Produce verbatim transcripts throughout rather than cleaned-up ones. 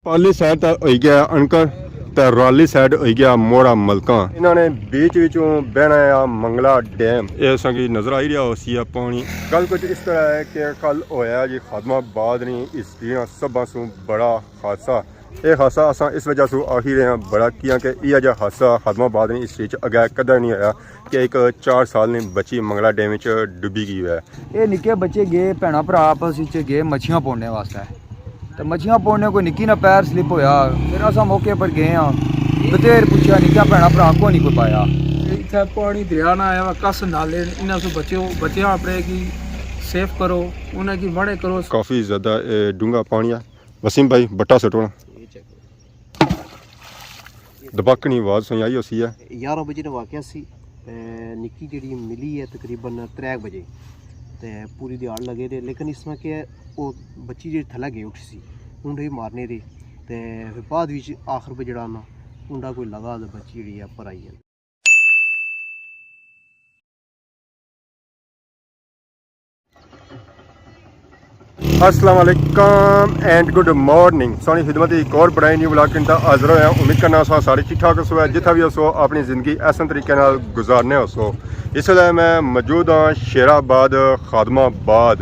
پارلی سائیڈ تے ہوئی گیا انکر، تے راللی سائیڈ ہوئی گیا موڑا ملکاں۔ انہاں نے بیچ وچوں بہنا آ منگلا ڈیم۔ اے اساں کی نظر آئی رہیا ہوسی اے پانی۔ گل کچھ اس طرح ہے کہ کل ہویا جی خادم آباد نی ہسٹری نا سبھاں سوں بڑا حادثہ۔ اے حادثہ اساں اس وجہ سوں آخی رہے ہیں بڑا، کیاں کہ ایہا جا حادثہ خادم آباد نی ہسٹری چ اگے کدے نہیں ہویا کہ ایک چار سال نی بچی منگلا ڈیم وچ ڈبی گئی ہوئے۔ اے نکے بچے گئے، بھیناں بھرا آپس وچ گئے مچھیاں پوڑنے واسطے۔ تے مچھیاں پوڑنے کوئی نکی نا پیر سلپ ہویا، پھر اساں موقع پر گئے ہاں، بتھیر پچھیا، نکیا بھیناں بھرا کوئی نہیں کوئی پایا۔ اتھے پانی دریا نہ آیا وا، کس نالے نے، انہاں سوں بچو، بچیاں اپنے کی سیف کرو، انہاں کی مڑے کرو۔ کافی زیادہ، اے، ڈونگا پانی ہے۔ وسیم بھائی، بٹا سٹو نا۔ دباکن نی آواز سنی آئی ہوسی ہے۔ گیارہ بجے نا واقعہ سی، تے نکی جیڑی ملی ہے تقریباً ترے بجے، تے پوری دیہاڑ لگے رہے، لیکن اس طرح کہ او بچی جیڑی تھلے گئی اٹھی سی، ہونڈے مارنے رہے، تے پھر بعد وچ آخر پہ جیڑا نا ہونڈا کوئی لگا تے بچی جیڑی ہے پر آئی ہے۔ السلام علیکم اینڈ گڈ مارننگ۔ سانی خدمت ایک اور بڑائی نیو ولاگ کنتا حاضر ہویا۔ امید کرنا سو سارے ٹھیک ٹھاک ہسو، جتھا بھی ہسو اپنی زندگی احسن طریقے نال گزارنے ہسو۔ اس ویلے میں موجود ہاں شیر آباد، خادم آباد۔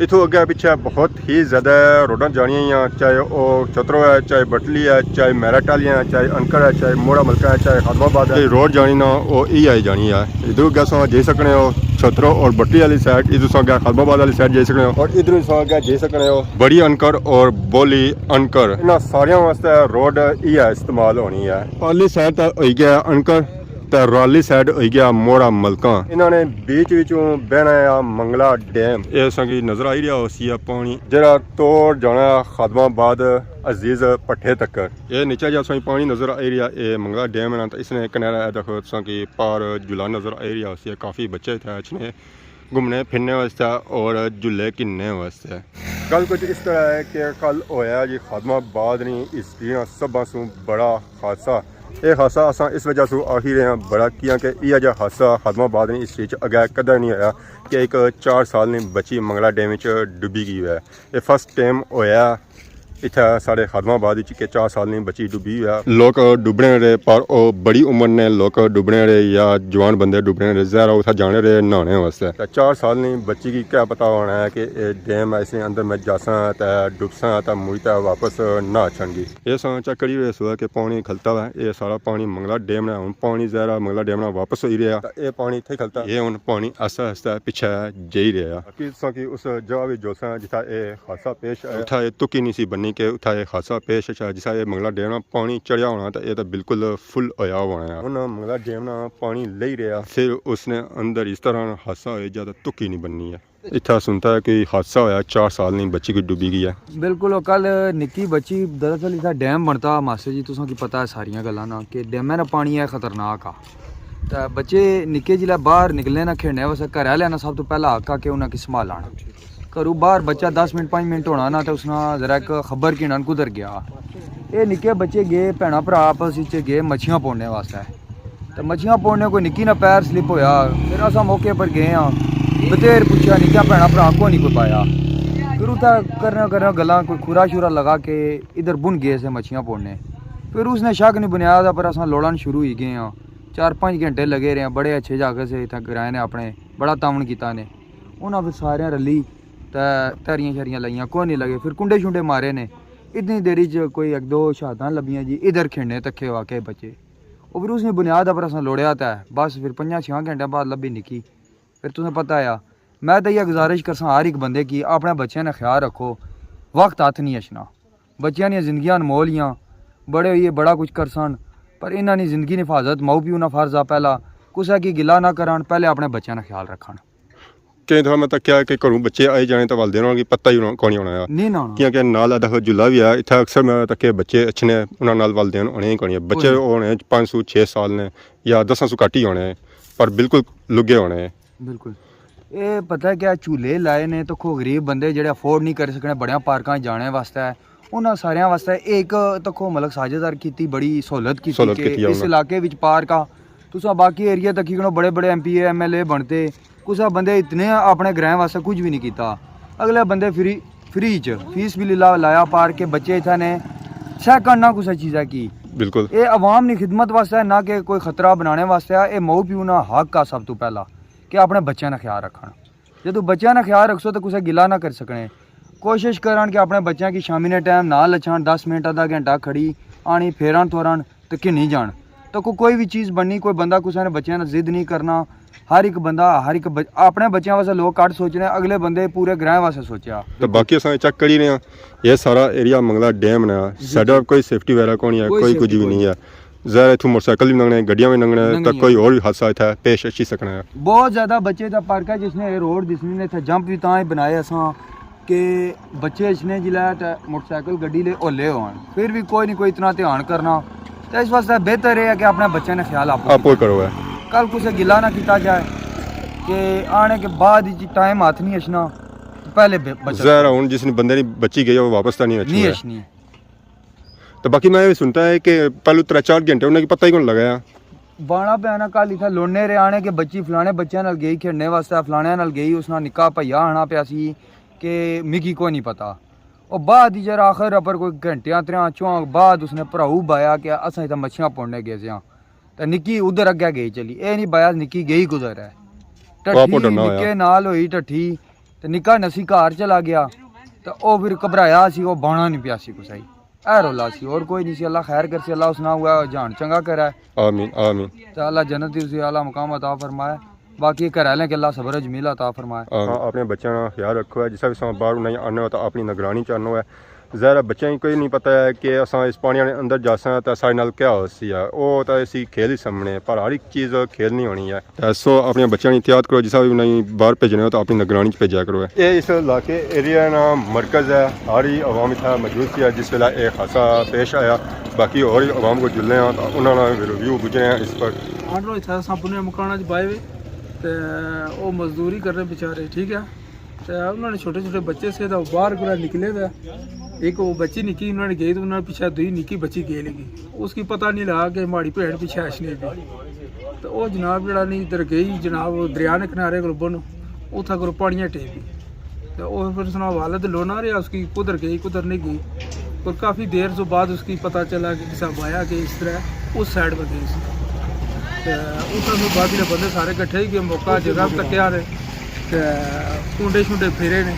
اتھوں اگے پچھے بہت ہی زیادہ روڈاں جانیاں ہیاں، چاہے او چھترو ہے، چاہے بٹلی ہے، چاہے میرٹ آلیاں ہے، چاہے انکر ہے، چاہے موڑا ملکہ ہے، چاہے خادم آباد ہے۔ جیڑی روڈ جانی نا، او ای آئی جانی ہے۔ ادھر اگے سو جائی سکنے ہو چھترو اور بٹلی والی سائیڈ، ادھر سو اگے خادم آباد والی سائیڈ جائی سکنے ہو، اور ادھر سو اگے جائی سکنے ہو بڑی انکر اور بولی انکر۔ انہاں ساریاں واسطے روڈ ای استعمال ہونی ہے۔ پارلی سائیڈ تے ہوئی گیا انکر، تے راللی سائیڈ ہوئی گیا موڑا ملکاں۔ انہاں نے بیچ وچوں بہنا آ منگلا ڈیم۔ اے اساں کی نظر آئی رہیا ہوسی اے پانی، جیڑا توڑ جانا خادم آباد عزیز پٹھے تکر۔ اے نیچے جا تساں کی پانی نظر آئی رہیا، اے منگلا ڈیم ہے نا، تے اس نے کنارے اے دیکھو تساں کی پار جھولا نظر آئی رہیا ہوسی اے، کافی بچے اتھے اچھنے گھومنے پھرنے واسطے اور جھولے گھننے واسطے۔ گل کچھ اس طرح ہے کہ کل ہویا جی خادم آباد نی ہسٹری نا سبھاں سوں بڑا حادثہ۔ اے حادثہ اساں اس وجہ سوں آخی رہے ہیں بڑا، کیاں کہ ایہا جا حادثہ خادم آباد نی ہسٹری چ اگے کدے نہیں ہویا کہ ایک چار سال نی بچی منگلا ڈیم وچ ڈبی گئی ہوئے۔ اے فرسٹ ٹائم ہویا اتھے ساڑے خادم آباد وچ کہ چار سال نی بچی ڈبی ہویا۔ لوک ڈبنے رہے، پر او بڑی عمر نے لوک ڈبنے رہے یا جوان بندے ڈبنے رہے، ظاہر ہے اتھے جانے رہے نہانے واسطے۔ تے چار سال نی بچی کی کیا پتہ ہونا ہے کہ اے ڈیم ہے، اس نے اندر میں جاساں تے ڈبساں تے مڑی تے واپس نہ اچھن گی۔ اے ساں چیک کری رہے سو کہ پانی کھلتا ہوا ہے، اے سارا پانی منگلا ڈیم نا، ہن پانی ظاہر ہے منگلا ڈیم نا واپس ہوئی رہیا، تے اے پانی اتھے کھلتا، اے ہن پانی آہستہ آہستہ پچھے جائی رہیا۔ باقی تساں کی اس جگہ وچ جلساں جتھا اے حادثہ پیش آیا۔ اتھا اے تکی نہیں سی بنی کہ اتھا اے حادثہ پیش اچھا، جسا اے منگلا ڈیم نا پانی چڑھیا ہونا تے اے تے بالکل فل ہویا ہونا ہے۔ ہن منگلا ڈیم نا پانی لئی رہیا، پھر اس نے اندر اس طرح نا حادثہ ہویا جا تے تکی نہیں بننی ہے۔ اتھا سنتا ہے کوئی حادثہ ہویا، چار سال نی بچی کوئی ڈوبی گئی ہے۔ بالکل، او کل نکی بچی، دراصل اتھا ڈیم بنتا ماسٹر جی، تساں کی پتہ ہے ساریاں گلاں نا کہ ڈیمیں نا پانی ہے خطرناک آ۔ تے بچے نکے جلے باہر نکلنے نا کھیڈنے واسطے گھر آلیاں نا سب تو پہلا حق آ کہ انہاں کی سنبھالن۔ گھروں باہر بچہ دس منٹ، پنج منٹ ہونا نا تے اس نا ذرا ایک خبر گھنن کدھر گیا۔ اے نکے بچے گئے، بھیناں بھرا آپس وچ گئے مچھیاں پوڑنے واسطے۔ تے مچھیاں پوڑنے کوئی نکی نا پیر سلپ ہویا، پھر اساں موقع پر گئے ہاں، بتھیر پچھیا، نکیاں بھیناں بھرا کوئی نہیں کوئی پایا۔ پھر اتھا کرنا کرنا گلاں کوئی کھورا شورا لگا کہ ادھر بن گئے سے مچھیاں پوڑنے۔ پھر اس نے شک نہیں بنیا تھا، پر اساں لوڑن شروع ہوئی گئے ہاں۔ چار پنج گھنٹے لگے رہے ہیں، بڑے اچھے جاگت سے اتھا گرائے نے اپنے، بڑا تعاون کیتا نے۔ انہاں پھر ساریاں رلی تے تیریاں شیریاں لائیاں، کوئی نہیں لگے، پھر کنڈے شنڈے مارے نے۔ اتنی دیری چ کوئی ایک دو شہادتاں لبیاں جی، ادھر کھیڈنے تکے واقعے بچے۔ او پھر اس نے بنیاد پر اساں لوڑیا تے بس پھر پنجاں چھیاں گھنٹیاں بعد لبھی نکی۔ پھر تساں پتہ آیا، میں تاں یہ گزارش کرساں ہر ایک بندے کی، اپنے بچیاں نے خیال رکھو، وقت ہاتھ نہیں اچھنا۔ بچیاں نیاں زندگیاں انمول ہیاں، بڑے ہوئیے بڑا کچھ کرسن، پر انہاں نی زندگی نی حفاظت ماؤ پیو نا فرض آ پہلا، کسے کی گلہ نہ کرن، پہلے اپنے بچیاں نا خیال رکھن۔ کئی دفعہ میں تکیا کہ گھروں بچے آئی جانے تے والدین ہونا کی پتہ ہی ہونا، کونی ہونا ہے۔ نہیں نہ ہونا۔ کیونکہ نال ادا جلا بھی ہے، اتھا اکثر میں تکے بچے اچھنے، انہاں نال والدین ہونے ہی کونی ہے۔ بچے کوئی نہیں۔ ہونے پانچ سو چھ سال نے یا دساں سو گھٹ ہی ہونے، پر بالکل لگے ہونے۔ بالکل۔ اے پتہ ہے کیا، جھولے لائے نے، تکو غریب بندے جڑے افورڈ نہیں کری سکنے بڑیاں پارکاں جانے واسطے، انہاں ساریاں واسطے اے ایک تکو ملک ساجد آر کیتی بڑی سہولت کیتی سہولت کہ کیتی ہے اس انہاں۔ علاقے وچ پارک آ، تساں باقی ایریا تکی کنو بڑے بڑے ایم پی اے، ایم ایل اے بنتے، کسا بندے اتنے اپنے گرائیں واسطے کچھ بھی نہیں کیتا۔ اگلے بندے فری، فری چ، فی سبیل اللہ لایا پارک کے بچے اتھا نے سیکنڈ نہ کسے چیزا کی۔ بالکل۔ اے عوام نی خدمت واسطے ہے، نہ کہ کوئی خطرہ بنانے واسطے ہے۔ اے ماؤ پیو نا حق آ سب تو پہلا کہ اپنے بچیاں نا خیال رکھن۔ جدوں بچیاں نا خیال رکھسو تے کسے گلہ نہ کر سکنے۔ کوشش کرن کہ اپنے بچیاں کی شامی نے ٹائم نال اچھن، دس منٹ، ادھا گھنٹہ کھڑی آنی، پھیرن تھورن تے گھنی جان۔ تے کو-، کوئی وی چیز بننی، کوئی بندہ کسے نے بچیاں نال ضد نہیں کرنا۔ ہر ایک بندہ، ہر ایک ب-، اپنے بچیاں واسطے لوگ گھٹ سوچنے، اگلے بندے پورے گراں واسطے سوچیا۔ تے باقی اساں چیک کری رہے ہاں، یہ سارا ایریا منگلا ڈیم نا، جی، ساڈا جی۔ کوئی سیفٹی وغیرہ کونی ہے، کوئی کوئی سیفٹی کچھ بھی کوئی نہیں ہے۔ ظاہر ہے اتھوں موٹر سائیکل بھی لنگنے، گڈیاں بھی لنگنے، تے لنگنیاں۔ کوئی اور بھی حادثہ اتھے پیش اچھی سکنا ہے۔ بہت زیادہ بچے تے پارکا جس نے روڈ دسنی نے اتھے جمپ بھی تاں ہی بنائے اساں کہ بچے اچھنے جلے تے موٹر سائیکل گڈی لے ہولے ہون، پھر بھی کوئی نہ کوئی اتنا دھیان کرنا۔ تے اس واسطے بہتر ہے کہ اپنے بچے نے خیال آپ آپ ہی کرو ہے۔ کل کسے گلا نہ کیتا جائے کہ آنے کے بعد ہی ٹائم ہاتھ نہیں اچھنا، پہلے بے-، بچت ظاہر ہے ہن جس نے بندے نے بچی گئی وہ واپس تو نہیں اچھنی نہیں ہے۔ اچھنی۔ تو باقی میں یہ سنتا ہے کہ پہلو ترے چار گھنٹے انہیں کی پتہ ہی کون لگایا۔ بانا پیانا کل اتھا لونے رہے آنے کہ بچی فلانے بچیاں نال گئی کھیڈنے واسطے، فلانے نال گئی، اس نال نکا بھیا آنا پیا سی کہ مکی کوئی نہیں پتا۔ او بعد ہی جرا آخر اپر کوئی گھنٹیاں تریاں چواں بعد اس نے بھراؤ بایا کہ اساں اتھا مچھیاں پوڑنے گئے سیاں۔ تے نکی ادھر اگے گئی چلی، اے نہیں بایا نکی گئی کدھر ہے۔ ٹٹھی نکے نال ہوئی ٹٹھی، تے نکا نسی گھر چلا گیا۔ تے او پھر گھبرایا سی، او بانا نہیں پیا سی کسائی۔ اے رولا سی، اور کوئی نہیں سی۔ اللہ خیر کرسی، اللہ اس نا ہوا جان چنگا کرے۔ آمین، آمین۔ تے اللہ جنت دی اسی اعلیٰ مقام عطا فرمائے۔ باقی گھر والے کے اللہ صبر و جمیل عطا فرمائے۔ آمین۔ ہاں، اپنے بچیاں نا خیال رکھو ہے، جسا بھی ساں باہر انہیں آنا ہو تو اپنی نگرانی چ آنو ہے۔ ظاہر ہے بچیاں کی کوئی نہیں پتہ ہے کہ اساں اس پانی نے اندر جاساں تو سارے نال کیا ہو سی ہے، او تو اسی کھیل ہی سامنے، پر ہر ایک چیز کھیل نہیں ہونی ہے۔ تے سو اپنے بچیاں نی احتیاط کرو، جسا بھی انہاں باہر بھیجنے ہو تو اپنی نگرانی چ بھیجیا کرو۔ اے اس علاقے ایریا نا مرکز ہے، ساری عوام اتھا موجود سی ہے۔ جس ویلے اے حادثہ پیش آیا، باقی اور عوام کو جلنے ہاں تو انہاں نا ریویو بجنے ہاں اس پر۔ آنڈرو اتھا اساں پنے مکانا چ بائے ہوئے تے او مزدوری کرنے بیچارے، ٹھیک ہے۔ تے انہاں نے چھوٹے چھوٹے بچے سے تے او باہر کولوں نکلے تے ایک او بچی نکی انہاں نے گئی تے انہاں نے پیچھے دوئی نکی بچی گئی لگی۔ اس کی پتہ نہیں لگا کہ ماڑی بھیڑ پیچھے اچھنی پئی۔ تے او جناب جیڑا نہیں ادھر گئی جناب او دریا نے کنارے کول بن اتھا کول پانیاں ٹے پئی۔ تے او پھر اس نا حوالہ تے لونا رہیا اس کی کدھر گئی کدھر نہیں گئی۔ اور کافی دیر سے بعد اس کی پتہ چلا کہ کسا بایا کہ اس طرح اس سائیڈ پہ گئی سی۔ تے اتھا سے بعد بندے سارے کٹھے ہی گئے، موقع جگہ تکیا رہے۔ تے کنڈے شنڈے پھیرے نے۔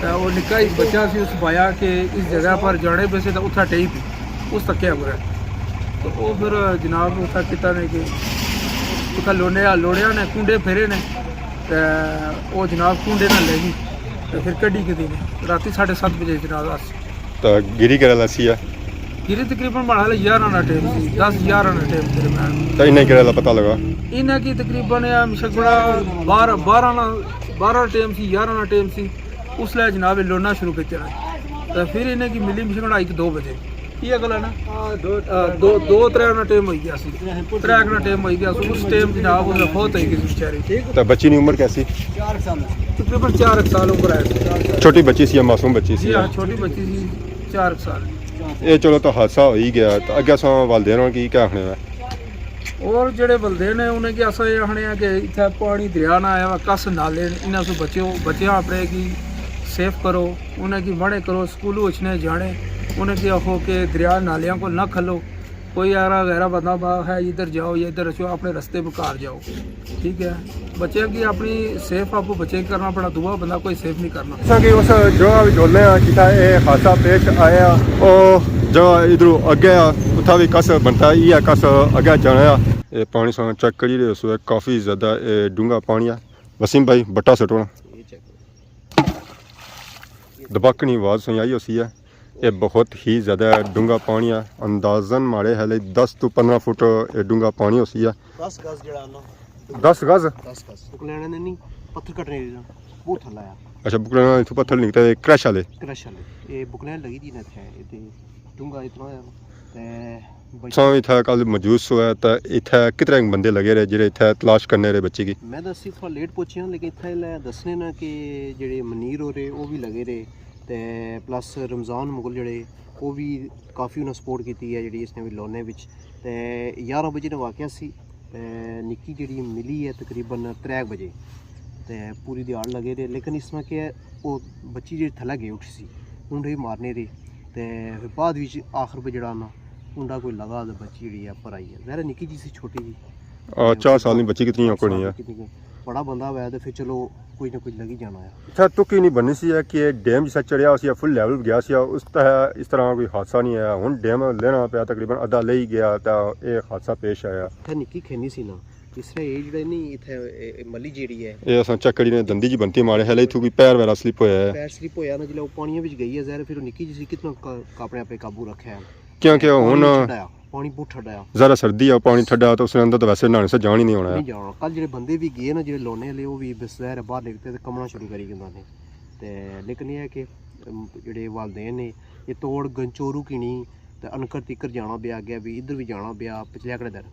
تے او نکا ہی بچہ سی، اس بایا کہ اس جگہ پر جانے پے سے تے اتھا ٹہی پی، اس تکیا کرے۔ تے او پھر جناب اتھا کیتا نے کہ اتھا لونے لوڑیا نے کنڈے پھیرے نے۔ تے او جناب کنڈے نہ لے گئی۔ تے پھر کڈی کیتی نے۔ راتی ساڑھے ست بجے جناب اس تے گری کرا لسی ہے؟ گری تقریباً ماڑا حال یارہ نا ٹائم سی، دس یارہ نا ٹائم درمیان۔ تے انہیں کرا پتہ لگا؟ انہیں کی تقریباً یہ مشک بڑا بارہ، بارہ نا، بارہ ٹائم سی، یارہ نا ٹائم سی، اس لے جناب لونا شروع کیتے نا۔ تے پھر انہیں کی ملی مشک بڑا ایک دو بجے۔ یہ گلا نا؟ آ، دو، آ، دو، دو ترے نا ٹائم ہوئی گیا سی۔ ترے نا ٹائم ہوئی گیا سی۔ اس ٹائم جناب اس فوت ہوئی گئی سی بیچاری۔ تے بچی نی عمر کیسی؟ تقریباً چار ایک سال عمر ہے۔ چھوٹی بچی سی یا معصوم بچی سی؟ جی ہاں، چھوٹی بچی سی، چار ایک سال۔ اے چلو تو حادثہ ہو ہی گیا، تو اگے اساں والدین ہوراں کی کیا آخنے ہیں؟ اور جڑے والدین ہیں، انہیں کی اساں یہ آخنے ہیں کہ اتھے پانی دریا نہ آیا ہوا، کس نالے نے، انہاں سو بچو، بچیاں اپنے کی سیف کرو، انہیں کی منع کرو، سکولوں اچھنے جانے، انہیں کی آخو کہ دریا نالیاں کو نہ کھلو۔ کوئی ایرا غیرہ بندہ با ہے، ادھر جاؤ یا ادھر اچھو، اپنے رستے پہ گھر جاؤ۔ ٹھیک ہے، بچے کی اپنی سیف آپ بچے کرنا پڑا، دعا بندہ کوئی سیف نہیں کرنا۔ جیسا کہ اس جگہ بھی جولنے ہاں جتھا اے حادثہ پیش آیا، او جگہ ادھروں اگے آ، اتھا بھی کس بنتا ہے، یہ کس اگے جانا ہے۔ اے پانی ساں چیک کری رہے سو، کافی زیادہ اے ڈونگا پانی ہے۔ وسیم بھائی، بٹا سٹو نا۔ دباکنی آواز سنائی ہوسی ہے۔ یہ بہت ہی زیادہ ڈونگا پانی ہے، اندازاً ماڑے حالے دس تو پندرہ فٹ یہ ڈونگا پانی ہوسی ہے۔ دس گز جڑا نا۔ دس گز؟ دس گز۔ بکلینے نے نہیں، پتھر کٹنے دے بہت تھلا آیا۔ اچھا، بکلینا اتھوں پتھر نکلتا ہے، کریش والے؟ کریش والے۔ یہ بکلین لگی دی نا اتھے، یہ تے ڈونگا اتنا ہے۔ تے بچ- تساں اتھا کل موجود سو ہے، تے اتھا کتنے بندے لگے رہے جڑے اتھا تلاش کرنے رہے بچے کی؟ میں تو اسی تھوڑا لیٹ پہنچے ہاں، لیکن اتھا لے دسنے نا کہ جڑے منیر ہو رہے، وہ بھی لگے رہے، تے پلس رمضان مغل جڑے، وہ بھی کافی انہاں سپورٹ کیتی ہے جڑی اس نے بھی لونے وچ۔ تے یارہ بجے نے واقعہ سی، تے نکی جڑی ملی ہے تقریباً ترے بجے، تے پوری دیہاڑ لگے رہے، لیکن اس میں کہ وہ بچی جڑی تھلے گئی اٹھی سی، ہوں ڈھئی مارنے رہی۔ تے فر بعد وچ آخر پہ جیڑا نا، انڈا کوئی لگا تے بچی جیڑی ہے پر آئی ہے۔ ظاہر ہے نکی جی سی، چھوٹی جی۔ آ، چار سال نی بچی کتنی اوکڑی ہے۔ کتنی کوئی بڑا بندہ ہویا تے فر چلو کچھ نہ کچھ لگی جانا ہے۔ اتھا تکی نہیں بننی سی ہے کہ ڈیم جسا چڑھیا سی، فل لیول گیا سی، اس طرح، اس طرح کوئی حادثہ نہیں آیا۔ ہن ڈیم لینا پیا، تقریباً ادھا لے ہی گیا، تا اے حادثہ پیش آیا۔ اتھا نکی کھینی سی نا، اس طرح اے جیڑا نہیں، اتھا اے، اے ملی جیڑی ہے۔ اے اساں چیک کری نے، دندی جی بنتی مارے، ہلے اتھوں کوئی پیر وغیرہ سلپ ہویا ہے۔ پیر سلپ ہویا نا، جلے او پانی وچ گئی ہے، ظاہر ہے فر او نکی جی سی، کتنا کا-، اپنے آپ پہ قابو رکھیا ہے۔ کیونکہ پانی ہن چھڈایا، پانی بہت ٹھڈا آ۔ ذرا سردی آ، پانی ٹھڈا آ، تو اس نے اندر تو ویسے نہانے سے جان ہی نہیں ہونا ہے۔ نہیں جانا۔ کل جیڑے بندے وی گئے نا، جیڑے لونے آلے، او وی بس ظاہر ہے باہر نکلتے تے کمنا شروع کری گندے نے۔ تے لیکن اے ہے کہ، ام، جیڑے والدین نے، اے توڑ گنچورو کینی تے انکر تکر جانا پیا، اگے وی ادھر وی جانا پیا، پچھلے آکڑے در۔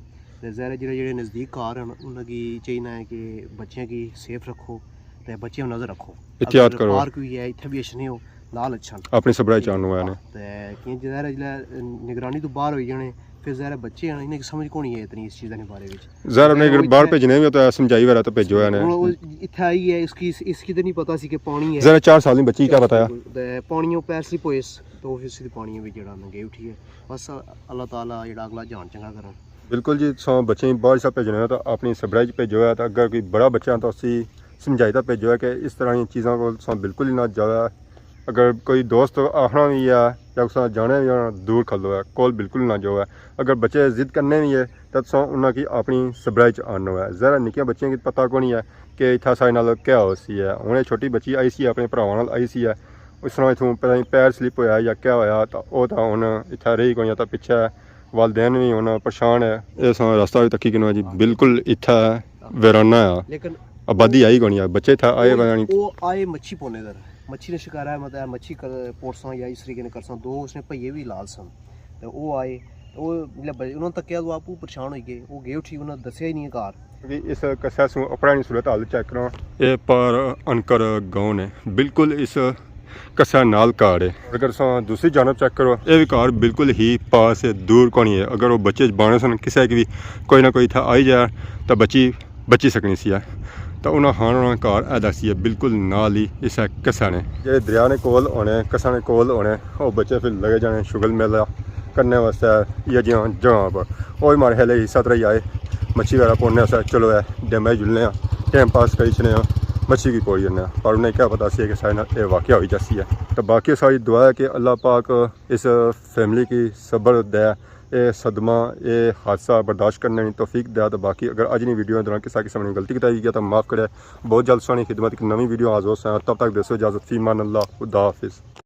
تے ظاہر ہے جیڑے، جیڑے نزدیک گھر ہن، انہاں کی چاہینا ہے کہ بچیاں کی سیف رکھو تے بچیاں نظر رکھو۔ احتیاط اگر کرو۔ پارک وی ہے، اتھے وی اچھنے ہو، نال اچھن۔ اپنی سبرائی چ آنو ہے نے۔ تے کیاں ظاہر ہے جلے نگرانی تو باہر ہوئی جانے، فر ظاہر ہے بچے ہیں، انہیں کی سمجھ کونی ہے اتنی اس چیزاں نے بارے وچ۔ ظاہر ہے انہیں تے او باہر اتھے بھیجنے وی تو سمجھائی وغیرہ تو بھیجو ہے نے۔ ہن او اتھے آئی ہے، اس کی، اس کی تے نہیں پتا سی کہ پانی ہے۔ ذرا چار سال نی بچی، کیا پتا ہے؟ تے پانی او پیر سلپ ہوئے اس، تو فر اس دی پانی وچ جیڑا نہ گئی اٹھی ہے۔ بس اللہ تعالیٰ جیڑا اگلا جان چنگا کرن۔ بالکل جی، تساں بچیں باہر سا بھیجنے ہو تو اپنی سبرائی چ بھیجو ہے، تو اگر کوئی بڑا بچہ ہے تو اسی سمجھائی تے بھیجو ہے کہ اس طرح دیاں چیزاں کول تساں بالکل ہی نہ جاؤ۔ اگر کوئی دوست آخنا وی ہے یا تساں جانا وی ہے، دور کھلو ہے، کول بالکل نہ جاؤ ہے۔ اگر بچے ضد کرنے وی ہے تو تساں انہاں کی اپنی سبرائی چ آنو ہے۔ ذرا نکیاں بچیاں کی پتہ کونی ہے کہ اتھا ساڑے نال کیا ہو سی ہے۔ ہن اے چھوٹی بچی آئی سی، اپنے بھراواں نال آئی سی ہے، اس طرح اتھوں پتہ نہیں پیر سلپ ہویا یا کیا ہویا، تاں او تاں ہن اتھا رہی کوئی، تاں پچھے والدین وی ہن پریشان ہے۔ اے ساں رستہ وی تکی کنو جی، بالکل اتھا ویرانہ ہے۔ لیکن آبادی آئی کونی ہے، بچے اتھا آئے او، پتہ نہیں۔ او آئے مچھی پونے در، مچھی نے شکارا ہے، مطلب مچھی کر-، پوڑساں یا اس طریقے نے کرساں، دو اس نے پہیے وی لال سن۔ تے او آئے، تے او جسلے ب-، انہاں تکیا تو آپ پریشان ہوئی گئے، او گئے اٹھی، انہاں دسیا ہی نہیں گھر۔ کہ اس قصے سوں اپنا نی صورت حال چیک کراں۔ اے پار انکر گاؤں نے، بالکل اس قصے نال گھر ہے۔ اگر تساں دوسری جانب چیک کرو، اے وی گھر بالکل ہی پاس ہے، دور کونی ہے۔ اگر او بچے بانے سن، کسے کی وی کوئی نہ کوئی اتھا آئی جائے تاں بچی، بچی سکنی سی ہے۔ تاں انہاں خان ہوراں گھر اے دسی ہے، بالکل نال ہی اس قصے نے۔ جیڑے دریا نے کول ہونے، قصے نے کول ہونے، او بچے فر لگے جانے شغل میلہ کرنے واسطے یا جیاں جگہاں پر۔ او وی مارے ہلے ہی سترہ ہی آئے، مچھی وغیرہ پوڑنے واسطے، چلو اے ڈیمے جلنے آں، ٹائم پاس کری چھنے آں، مچھی کی پوڑی جلنے آں۔ پر انہیں کیا پتہ سی کہ ساڑے نال اے واقعہ ہوئی جاسی ہے۔ تو باقی ساڑی دعا ہے کہ اللہ پاک اس فیملی کی صبر دے، اے صدمہ، اے حادثہ برداشت کرنے نی توفیق دے۔ تو باقی اگر اج نی ویڈیو دوران کسا قسم نی غلطی کیتی گیا تو معاف کرے۔ بہت جلد ساڑی خدمت ایک نوی ویڈیو حاضر ہوساں۔ تب تک دیسو اجازت، فی امان اللہ، خدا حافظ۔